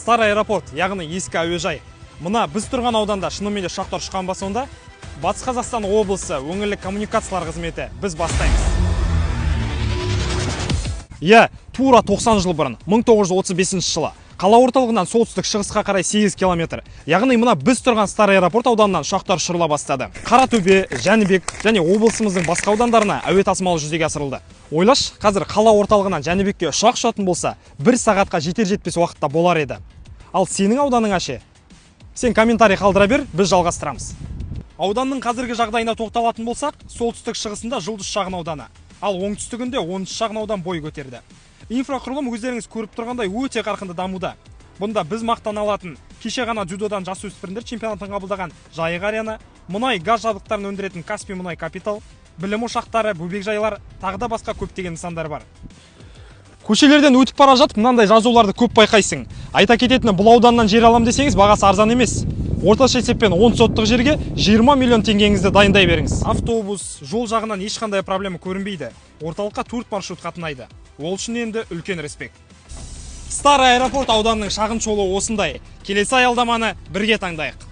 Старый аэропорт, яғни ескі әуежай. Мына біз тұрған ауданда шынымен де ұшақтар ұшқан ба сонда? Батыс Қазақстан облысы өңірлік коммуникациялар қызметі, біз бастаймыз. Иә, тура 90 жыл бұрын, 1935 жылы қала орталығынан солтүстік шығысқа қарай 8 километр. Яғни мына біз тұрған Старый аэропорт ауданынан ұшақтар ұшырыла бастады. Қаратөбе, Жәнібек және облысымыздың басқа аудандарына әуе тасымалы жүзеге асырылды. Ойлаш, қазір қала орталығынан Жәнібекке ұшақ ұшатын болса, бір сағатқа жетер жетпес уақытта болар еді. Ал сенің ауданыңа ше? Сен комментарий қалдыра бер, біз жалғастырамыз. Ауданның қазіргі жағдайына тоқталатын болсақ, солтүстік шығысында Жұлдыз шағын ауданы, ал оңтүстігінде 10 шағын аудан бой көтерді. Инфрақұрылым өздеріңіз көріп тұрғандай өте қарқынды дамуда. Бұнда біз мақтана алатын, кеше ғана дзюдодан жасөспірімдер чемпионатын қабылдаған Жайық Арена, мұнай газ жабдықтарын өндіретін Каспий мұнай капитал, білім ошақтары, бөбекжайлар, тағы да басқа көптеген нысандар бар. Көшелерден өтіп бара жатып мынандай жазуларды көп байқайсың. Айта кететіні, бұл ауданнан жер алам десеңіз, бағасы арзан емес. Орташа есеппен 10 соттық жерге 20 миллион теңгеңізді дайындай беріңіз. Автобус, жол жағынан ешқандай проблема көрінбейді. Орталыққа 4 маршрут қатынайды. Ол үшін енді үлкен респект. Старый аэропорт ауданының шағын шолуы осындай. Келесі аялдаманы бірге таңдайық.